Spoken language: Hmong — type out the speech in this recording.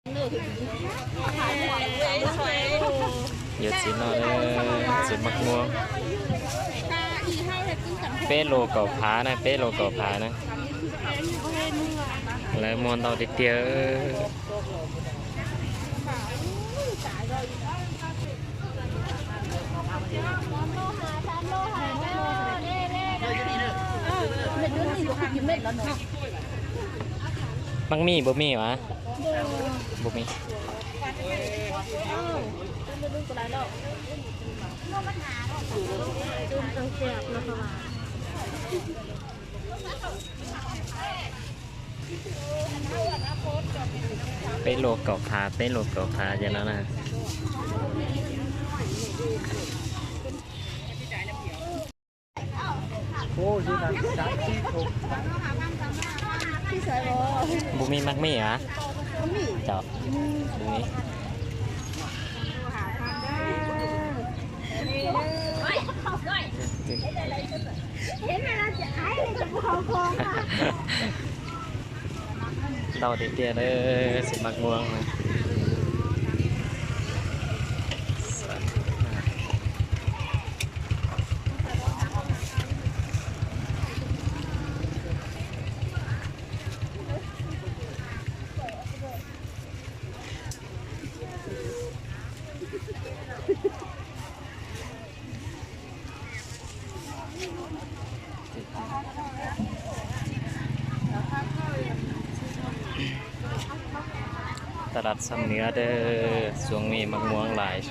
Yuav txiv no, txiv maj muab. Peb lus kaum phav na, peb lus kaum phav na. Lawv muag ntau tiag tiag. Maj mij npua mij as? Npua mij. Peb lus kaum phav, peb lus kaum phav ces no na. Npua mij maj mij as? Cov npua mij. Ntau tiag tiag, txiv maj muab. Tà lad Xam Nuas, Xuân Mì maj muab lais.